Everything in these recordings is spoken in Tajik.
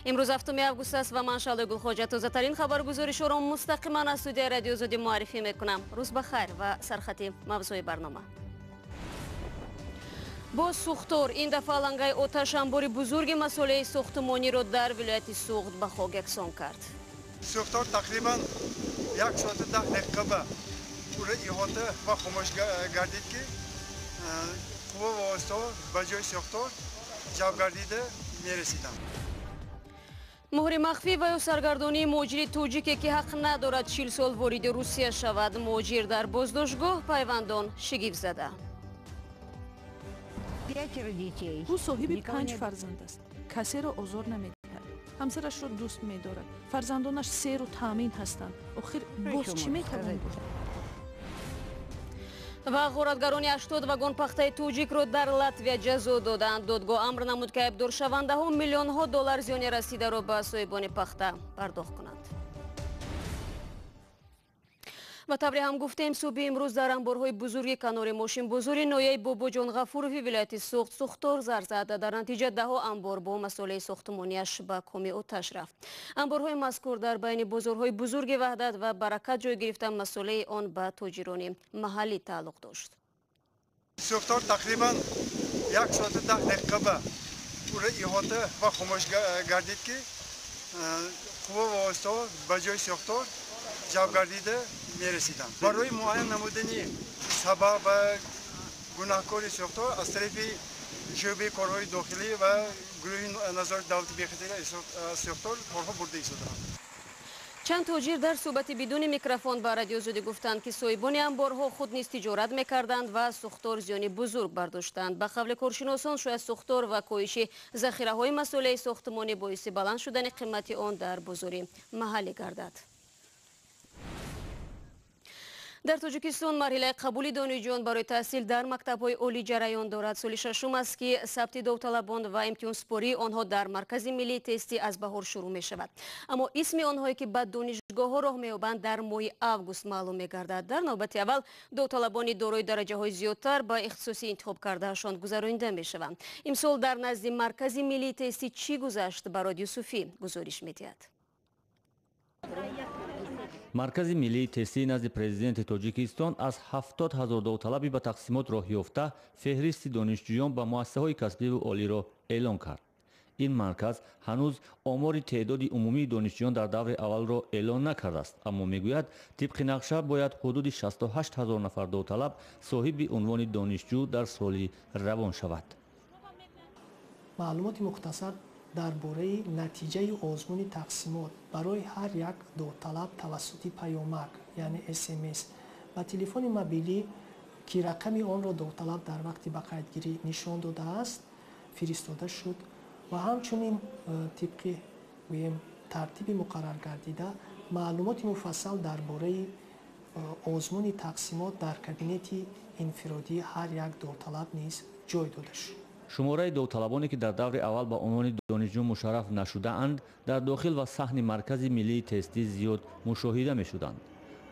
Имрӯз 7 август аст ва ман Шалои Гулхоҷа тозатарин хабаргузоришҳоро мустақиман аз студияи Радиои Озодӣ муаррифӣ мекунам. Рӯз ба хайр ва сархати мавзӯи барнома. Боз сӯхтор. Ин дафъа алангаи оташ анбори бузурги масолеҳи сохтмониро дар вилояти Суғд ба хок яксон кард. Сӯхтор тақрибан 1 соату 10 дақиқа ба пурра иҳота ва хомӯш гардид, ки қувва ва воситаҳо ба ҷои сӯхтор ҷалб гардида мерасиданд. Муҳри махфӣ ва ё саргардонии муҳоҷири тоҷике, ки ҳақ надорад 40 сол вориди Русия шавад. Муҳоҷир дар боздоштгоҳ, пайвандон шигифтзада. Ӯ соҳиби 5 фарзанд аст. Касеро озор намедиҳад. Ҳамсарашро дӯст медорад. Фарзандонаш серу таъмин ҳастанд. Охир боз чӣ метавон гуфт? Ва ғоратгарони 80 вагон пахтаи тоҷикро дар Латвия ҷазо доданд. Додгоҳ амр намуд, ки айбдоршавандаҳо миллионҳо доллар зиёни расидаро ба соҳибони пахта пардохт кунанд. Ба тавре ҳам гуфтем, субҳи имрӯз дар анборҳои бузурги канори мошинбозори ноҳияи Бобоҷон Ғафурови вилояти Суғд сӯхтор зар зад. Дар натиҷа даҳо анбор бо масолеҳи сохтмонияш ба коми оташ рафт. Анборҳои мазкур дар байни бозорҳои бузурги Ваҳдат ва Баракат ҷой гирифта, масолеҳи он ба тоҷирони маҳаллӣ тааллуқ дошт. Сӯхтор тақрибан 1 соату 10 дақиқа ба пурра иҳота ва хомӯш гардид, ки қувва ва воситаҳо ба ҷои сӯхтор ҷалб гардида мерасиданд. Барои муайян намудани сабаб ва гунаҳкори сӯхтор аз тарафи шӯъбаи корҳои дохилӣ ва гурӯҳи назорати давлати бехатарии сӯхтор корҳо бурда истодаанд. Чанд тоҷир дар суҳбати бидуни микрофон ба Радиои Озодӣ гуфтанд, ки соҳибони анборҳо худ низ тиҷорат мекарданд ва сӯхтор зиёни бузург бардоштанд. Ба қавли коршиносон, шояд сӯхтор ва коҳиши захираҳои масолеҳи сохтмонӣ боиси баланд шудани қимати он дар бозори маҳаллӣ гардад. Дар Тоҷикистон марҳилаи қабули донишҷӯён барои таҳсил дар мактабҳои олӣ ҷараён дорад. Соли шашум аст, ки сабти довталабон ва имтиҳонсупории онҳо дар Маркази миллии тестӣ аз баҳор шурӯъ мешавад. Аммо исми онҳое, ки ба донишгоҳҳо роҳ меёбанд, дар моҳи август маълум мегардад. Дар навбати аввал довталабони дорои дараҷаҳои зиёдтар ба ихтисоси интихоб кардаашон гузаронида мешаванд. Имсол дар назди Маркази миллии тестӣ чӣ гузашт, Барод Юсуфӣ гузориш медиҳад. Маркази миллии тестии назди президенти Тоҷикистон аз 70 ҳазор довталаби ба тақсимот роҳ ёфта феҳристи донишҷӯён ба муассисаҳои касбиву олиро эълон кард. Ин марказ ҳанӯз омори теъдоди умумии донишҷӯён дар даври аввалро эълон накардааст, аммо мегӯяд, тибқи нақша бояд ҳудуди 68 ҳазор нафар довталаб соҳиби унвони донишҷӯ дар соли равон шавад. Маълумоти мухтасар дар бораи натиҷаи озмуни тақсимот барои ҳар як довталаб тавассути паёмак, яъне СМС, ба телефони мобилӣ, ки рақами онро довталаб дар вақти ба қайдгирӣ нишон додааст, фиристода шуд ва ҳамчунин тибқи гӯем тартиби муқарраргардида маълумоти муфассал дар бораи озмуни тақсимот дар кабинети инфиродии ҳар як довталаб низ ҷой дода шуд. Шумораи довталабоне, ки дар даври аввал ба унвони донишҷӯ мушарраф нашудаанд, дар дохил ва саҳни Маркази миллии тестӣ зиёд мушоҳида мешуданд.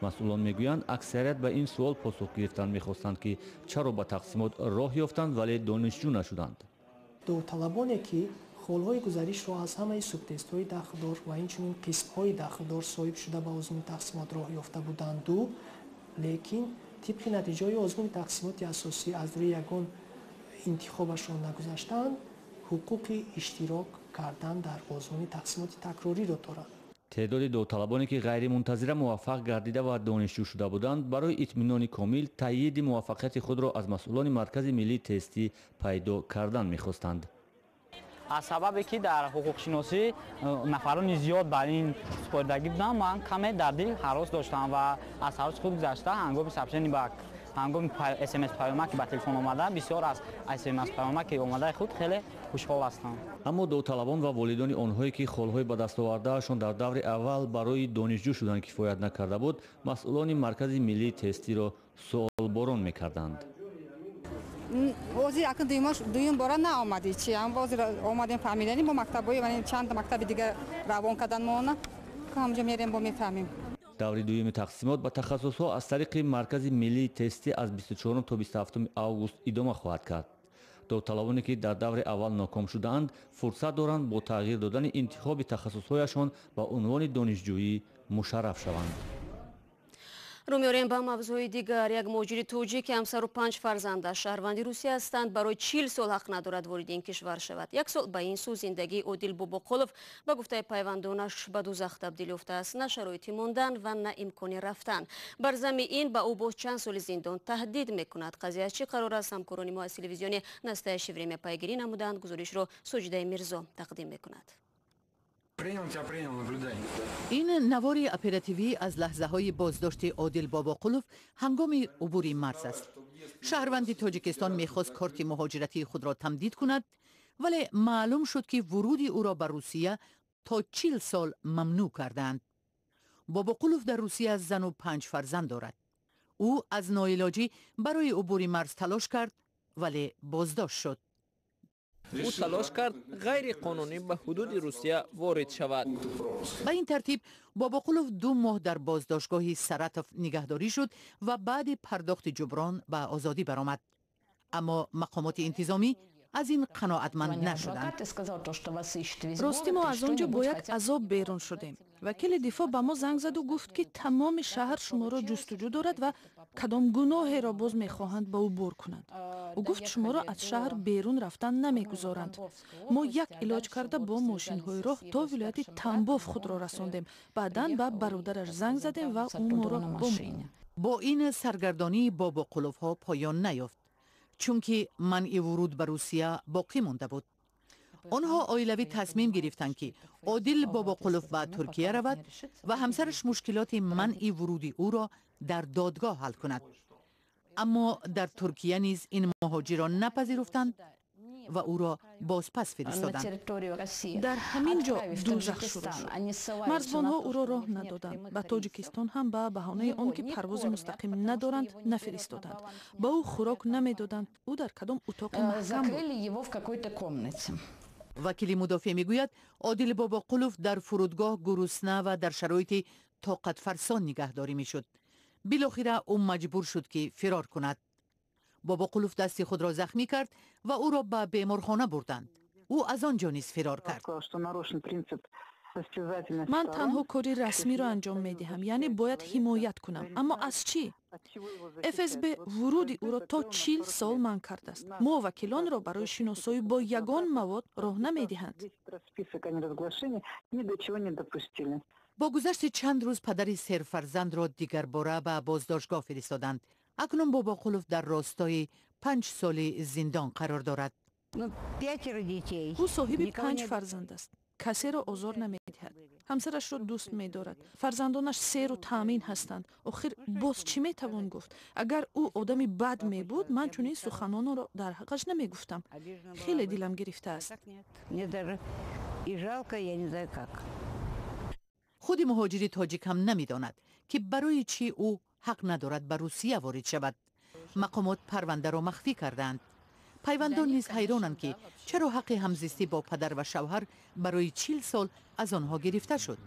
Масъулон мегӯянд, аксарият ба ин суол посух гирифтан мехостанд, ки чаро ба тақсимот роҳ ёфтанд, вале донишҷӯ нашуданд. Довталабоне, ки холҳои гузаришро аз ҳамаи субтестҳои дахлдор ва инчунин қисмҳои дахлдор соҳиб шуда ба озмуни тақсимот роҳ ёфта буданду, лекин тибқи натиҷаҳои озмуни тақсимоти асосӣ аз рӯи ягон интихобашон нагузаштаанд, ҳуқуқи иштирок кардан дар озмуни тақсимоти такрориро доранд. Теъдоди довталабоне, ки ғайримунтазира муваффақ гардида ва донишҷӯ шуда буданд, барои итминони комил таъйиди муваффақияти худро аз масъулони Маркази миллии тестӣ пайдо кардан мехостанд. Аз сабабе ки дар ҳуқуқшиносӣ нафарони зиёд бар ин супоридагӣ буданд, ман каме дар дил ҳарос доштам ва аз ҳароси худ гузашта ҳангоми сабшени ба ҳангоми СМС паёмак ба телефон омада, бисёр аз СМС паёмаки омадаи худ хеле хушҳол ҳастам. Аммо довталабон ва волидони онҳое, ки холҳои ба даст овардаашон дар даври аввал барои донишҷӯ шудан кифоят накарда буд, масъулони Маркази миллии тестиро суолборон мекарданд. Ҳозир акн дуюм бора наомадӣ чи ҳозир омадем, фаҳмиданем бо мактабҳои чанд мактаби дигар равон кардан моона, ҳамҷо мерем, бо мефаҳмем. Даври дуюми тақсимот ба тахассусҳо аз тариқи Маркази миллии тестӣ аз 24 то 27 август идома хоҳад кард. Довталабоне ки дар даври аввал ноком шудаанд, фурсат доранд бо тағйир додани интихоби тахассусҳояшон ба унвони донишҷӯӣ мушарраф шаванд. Рӯ меорем ба мавзӯи дигар. Як муҳоҷири тоҷик, ки ҳамсару панҷ фарзандаш шаҳрванди Русия ҳастанд, барои 40 сол ҳақ надорад вориди ин кишвар шавад. Як сол ба ин сӯ зиндагии Одил Бобоқулов, ба гуфтаи пайвандонаш, ба дузах табдил ёфтааст. На шароити мондан ва на имкони рафтан. Бар замми ин ба ӯ боз чанд соли зиндон таҳдид мекунад. Қазия аз чӣ қарор аст, ҳамкорони мо аз телевизиони «Настоящее время» пайгирӣ намуданд. Гузоришро Соҷидаи Мирзо тақдим мекунад. Принял тебя, принял, наблюдай. Ин навори оперативӣ аз лаҳзаҳои боздошти Одил Бобоқулов ҳангоми убури марз аст. Шаҳрванди Тоҷикистон мехост корти муҳоҷиратии худро тамдид кунад, вале маълум шуд, ки вуруди ӯро ба Русия то 40 сол мамнӯъ кардаанд. Бобоқулов дар Русия зану панҷ фарзанд дорад. Ӯ аз ноилоҷӣ барои убури марз талош кард, вале боздошт шуд. Ӯ талош кард ғайриқонунӣ ба ҳудуди Русия ворид шавад. Ба ин тартиб Бобоқулов 2 моҳ дар боздоштгоҳи Саратов нигаҳдорӣ шуд ва баъди пардохти ҷуброн ба озодӣ баромад. Аммо мақомоти интизомӣ аз ин қаноатманд нашуданд. Ростӣ, мо аз он ҷо бо як азоб берун шудем. Вакили дифоъ ба мо занг заду гуфт, ки тамоми шаҳр шуморо ҷустуҷӯ дорад ва кадом гуноҳеро боз мехоҳанд ба ӯ бор кунанд. Ӯ гуфт, шуморо аз шаҳр берун рафтан намегузоранд. Мо як илоҷ карда бо мошинҳои роҳ то вилояти Тамбов худро расондем. Баъдан ба бародараш занг задем ва ӯ моро бо Бо ин саргардонии Бобоқуловҳо поён наёфт, чунки манъи вуруд ба Русия боқӣ монда буд. Онҳо оилавӣ тасмим гирифтанд, ки Одил Бобоқулов ба Туркия равад ва ҳамсараш мушкилоти манъи вуруди ӯро дар додгоҳ ҳал кунад. Аммо дар Туркия низ ин муҳоҷирро напазируфтанд ва ӯро бозпас фиристоданд. Дар ҳамин ҷо дӯзах шурӯъ шуд. Марзбонҳо ӯро роҳ надоданд. Ба Тоҷикистон ҳам ба баҳонаи он ки парвози мустақим надоранд, нафиристоданд. Ба ӯ хӯрок намедоданд. Ӯ дар кадом утоқи маҳкам буд. Вакили мудофеъ мегӯяд, Одил Бобоқулов дар фурудгоҳ гурусна ва дар шароити тоқатфарсо нигаҳдорӣ мешуд. Билохира ӯ маҷбур шуд, ки фирор кунад. Бобоқулов дасти худро захмӣ кард ва ӯро ба беморхона бурданд. Ӯ аз он ҷо низ фирор кард. Ман танҳо кори расмиро анҷом медиҳам, яъне бояд ҳимоят кунам. Аммо аз чӣ? ФСБ вуруди ӯро то 40 сол манъ кардааст. Мо вакилонро барои шиносоӣ бо ягон мавод роҳ намедиҳанд. Бо гузашти чанд рӯз падари серфарзандро дигарбора ба боздоштгоҳ фиристоданд. Акнун Бобоқулов дар ростои 5 соли зиндон қарор дорад. Ӯ соҳиби панҷ фарзанд аст, касеро озор намедиҳад, ҳамсарашро дӯст медорад, фарзандонаш серу таъмин ҳастанд. Охир боз чӣ метавон гуфт? Агар ӯ одами бад мебуд, ман чунин суханонро дар ҳаққаш намегуфтам. Хеле дилам гирифтааст. И жалко, я не знаю как. Худи муҳоҷири тоҷик ҳам намедонад, ки барои чӣ ӯ ҳақ надорад ба Русия ворид шавад. Мақомот парвандаро махфӣ кардаанд. Пайвандон низ ҳайронанд, ки чаро ҳаққи ҳамзистӣ бо падар ва шавҳар барои 40 сол аз онҳо гирифта шуд.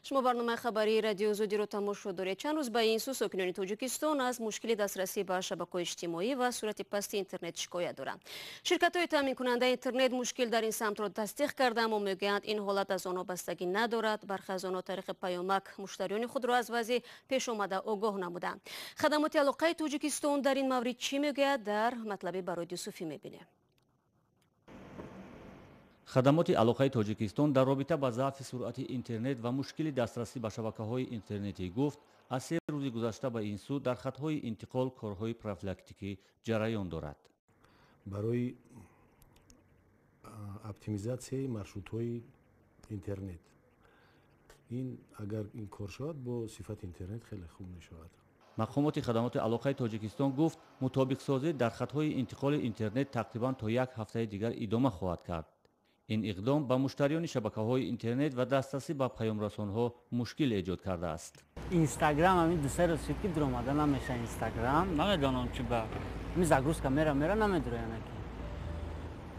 Шумо барномаи хабарии Радиои Озодиро тамошо доред. Чанд рӯз ба ин сӯ сокинони Тоҷикистон аз мушкили дастрасӣ ба шабакаҳои иҷтимоӣ ва суръати пасти интернет шикоят доранд. Ширкатҳои таъминкунандаи интернет мушкил дар ин самтро тасдиқ карда, аммо мегӯянд, ин ҳолат аз онҳо бастагӣ надорад. Бархе аз онҳо тариқи паёмак муштариёни худро аз вазъи пешомада огоҳ намуданд. Хадамоти алоқаи Тоҷикистон дар ин маврид чӣ мегӯяд, дар матлаби Бароди Юсуфӣ мебинем. Хадамоти алоқаи Тоҷикистон дар робита ба заъфи суръати интернет ва мушкили дастрасӣ ба шабакаҳои интернетӣ гуфт, аз 3 рӯзи гузашта ба ин сӯ дар хатҳои интиқол корҳои профилактикӣ ҷараён дорад. Барои оптимизатсияи маршрутҳои интернет, ин агар ин кор шавад, бо сифати интернет хеле хуб мешавад. Мақомоти хадамоти алоқаи Тоҷикистон гуфт, мутобиқсозӣ дар хатҳои интиқоли интернет тақрибан то як ҳафтаи дигар идома хоҳад кард. Ин иқдом ба муштариёни шабакаҳои интернет ва дастрасӣ ба паёмрасонҳо мушкил эҷод кардааст. Инстаграм ҳамин 2-се рӯз шуд, ки дуромада намеша. Инстаграм намедонам чи ба ҳамин загрузка мера, мера, намедура. Янаки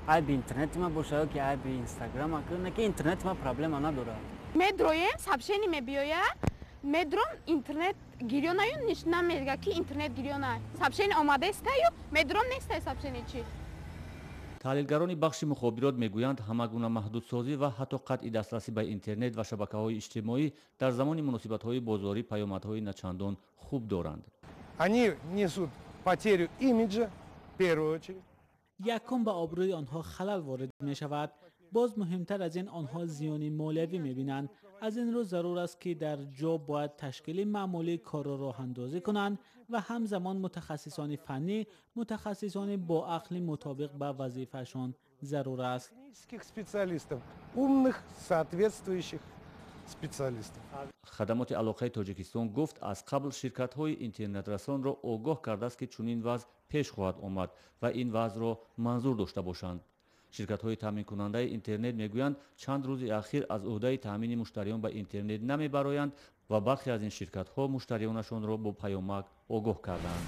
айби интернети ма боша ё ки айби инстаграм, ки интернети ма проблема надорад. Медроем, сообщение мебиёяд. Медром интернет гирёнаю, намега ки интернет гирёна. Сообщение омадаистаю, медром нестай сообщение чи. Таҳлилгарони бахши мухобирот мегӯянд, ҳама гуна маҳдудсозӣ ва ҳатто қатъи дастрасӣ ба интернет ва шабакаҳои иҷтимоӣ дар замони муносибатҳои бозорӣ паёмадҳои начандон хуб доранд. Они несут потерю имиджа, в первую очередь. Якум, ба обрӯи онҳо халал ворид мешавад. Боз муҳимтар аз ин, онҳо зиёни молиявӣ мебинанд. Аз ин рӯ зарур аст, ки дар ҷо бояд ташкили маъмулии корро роҳандозӣ кунанд ва ҳамзамон мутахассисони фаннӣ, мутахассисони бо ақли мутобиқ ба вазифаашон зарур аст. Специалистов, умных, соответствующих специалистов. Хадамоти алоқаи Тоҷикистон гуфт, аз қабл ширкатҳои интернетрасонро огоҳ кардааст, ки чунин вазъ пеш хоҳад омад ва ин вазъро манзур дошта бошанд. Ширкатҳои таъминкунандаи интернет мегӯянд, чанд рӯзи ахир аз ӯҳдаи таъмини муштариён ба интернет намебароянд ва бархе аз ин ширкатҳо муштариёнашонро бо паёмак огоҳ карданд.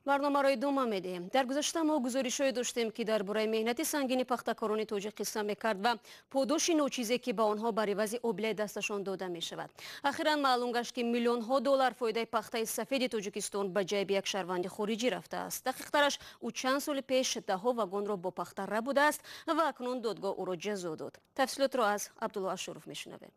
Барномаро идома медиҳем. Дар гузашта мо гузоришҳое доштем, ки дар бораи меҳнати сангини пахтакорони тоҷик қисса мекард ва подоши ночизе, ки ба онҳо бар ивази обилаи дасташон дода мешавад. Ахиран маълум гашт, ки миллионҳо доллар фоидаи пахтаи сафеди Тоҷикистон ба ҷайби як шаҳрванди хориҷӣ рафтааст. Дақиқтараш, ӯ чанд соли пеш даҳҳо вагонро бо пахта рабудааст ва акнун додгоҳ ӯро ҷазо дод. Тафсилотро аз Абдулло Ашуров мешунавем.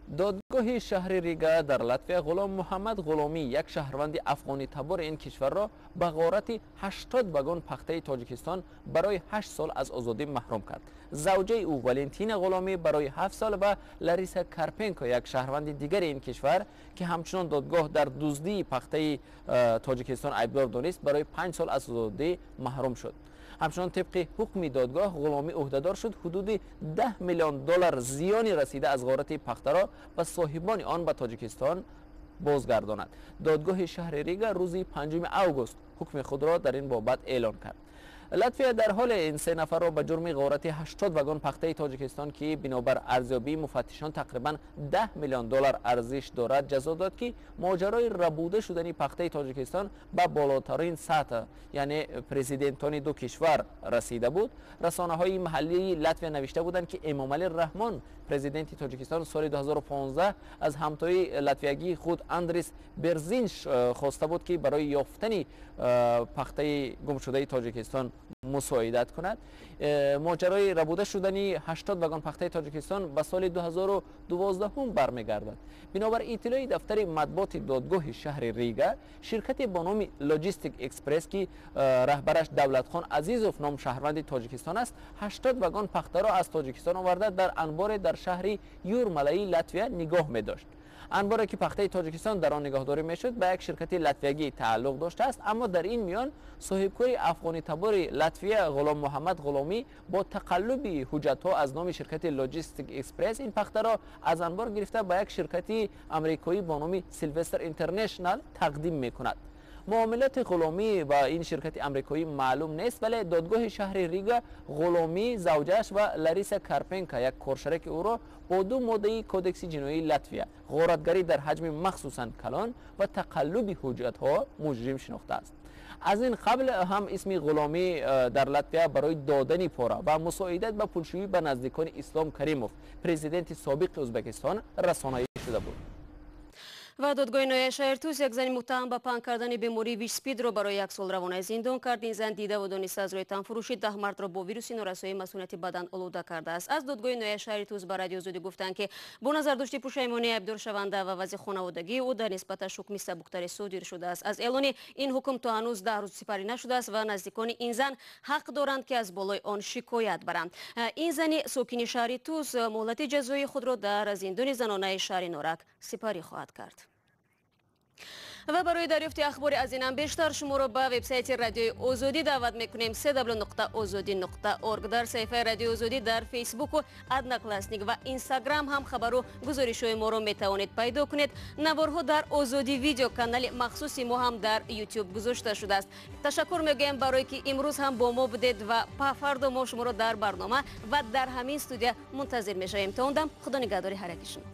Додгоҳи шаҳри Рига дар Латвия Ғулом Муҳаммад Ғуломӣ, як шаҳрванди афғонитабори ин кишварро ба ғорати 80 вагон пахтаи Тоҷикистон барои 8 сол аз озодӣ маҳрум кард. Завҷаи ӯ Валентина Ғуломӣ барои 7 сол ва Лариса Карпенко, як шаҳрванди дигари ин кишвар, ки ҳамчунон додгоҳ дар дуздии пахтаи Тоҷикистон айбдор донист, барои 5 сол аз озодӣ маҳрум шуд. Ҳамчунон, тибқи ҳукми додгоҳ, Ғуломӣ ӯҳдадор шуд ҳудуди 10 миллион доллар зиёни расида аз ғорати пахтаро ба соҳибони он ба Тоҷикистон бозгардонад. Додгоҳи шаҳри Рига рӯзи 5 август ҳукми худро дар ин бобат эълон кард. Латвия дар ҳоле ин се нафарро ба ҷурми ғорати 80 вагон пахтаи Тоҷикистон, ки бинобар арзёбии муфаттишон тақрибан 10 миллион доллар арзиш дорад, ҷазо дод, ки моҷарои рабуда шудани пахтаи Тоҷикистон ба болотарин сатҳ, яъне президентони ду кишвар, расида буд. Расонаҳои маҳаллии Латвия навишта буданд, ки Эмомалӣ Раҳмон, президенти Тоҷикистон, соли 2015 аз ҳамтои латвиягии худ Андрис Берзинш хоста буд, ки барои ёфтани пахтаи гумшудаи Тоҷикистон мусоидат кунад. Моҷарои рабуда шудани 80 вагон пахтаи Тоҷикистон ба соли 2012 бармегардад. Бинобар иттилои дафтари матбуоти додгоҳи шаҳри Рига, ширкате бо номи Лоҷистик Экспресс, ки раҳбараш Давлатхон Азизов ном шаҳрванди Тоҷикистон аст, 80 вагон пахтаро аз Тоҷикистон оварда, дар анборе дар шаҳри Юрмалаи Латвия нигоҳ медошт. Анборе, ки пахтаи Тоҷикистон дар он нигаҳдорӣ мешуд, ба як ширкати латвиягӣ тааллуқ доштааст, аммо дар ин миён соҳибкори афғонитабори Латвия Ғулом Муҳаммад Ғуломӣ бо тақаллуби ҳуҷҷатҳо аз номи ширкати Лоҷистик Экспресс ин пахтаро аз анбор гирифта, ба як ширкати амрикоӣ бо номи Силвестр Интернешнал тақдим мекунад. Муомилоти Ғуломӣ ба ин ширкати амрикоӣ маълум нест, вале додгоҳи шаҳри Рига Ғуломӣ, завҷааш ва Лариса Карпенко, як коршареки ӯро, бо ду моддаи Кодекси ҷиноии Латвия, ғоратгарӣ дар ҳаҷми махсусан калон ва тақаллуби ҳуҷҷатҳо, муҷрим шинохтааст. Аз ин қабл ҳам исми Ғуломӣ дар Латвия барои додани пора ва мусоидат ба пулшӯӣ ба наздикони Ислом Каримов, президенти собиқи Ӯзбекистон, расонаӣ шуда буд. Ва додгоҳи ноҳияи шаҳри Тус як зани муттаҳам ба паҳн кардани бемории ВИЧ-СПИДро барои як сол равонаи зиндон кард. Ин зан дидаву дониста аз рӯи танфурӯшӣ 10 мардро бо вируси норасоии масунияти бадан олуда кардааст. Аз додгоҳи ноҳияи шаҳри Тус ба Радиои Озодӣ гуфтанд, ки бо назардошти пушаймонии айбдоршаванда ва вазъи хонаводагии ӯ дар нисбаташ ҳукми сабуктаре содир шудааст. Аз эълони ин ҳукм то ҳанӯз 10 рӯз сипарӣ нашудааст ва наздикони ин зан ҳақ доранд, ки аз болои он шикоят баранд. Ин зани сокини шаҳри Тус муҳлати ҷазоии худро дар зиндони занонаи шаҳри Норак сипарӣ хоҳад кард. Ва барои дарёфти ахбори аз инам бештар шуморо ба вебсайти Радиои Озодӣ даъват мекунем: www.ozodi.org. Дар саҳифаи Радиои Озодӣ дар Фейсбуку, Одноклассник ва Инстаграм ҳам хабару гузоришҳои моро метавонед пайдо кунед. Наворҳо дар Озодӣ Видео, канали махсуси мо ҳам дар Ютуб гузошта шудааст. Ташаккур мегӯем барое ки имрӯз ҳам бо мо будед ва фардо мо шуморо дар барнома ва дар ҳамин студия мунтазир мешавем. То он дам, Худо нигаҳдори ҳар яки шумо.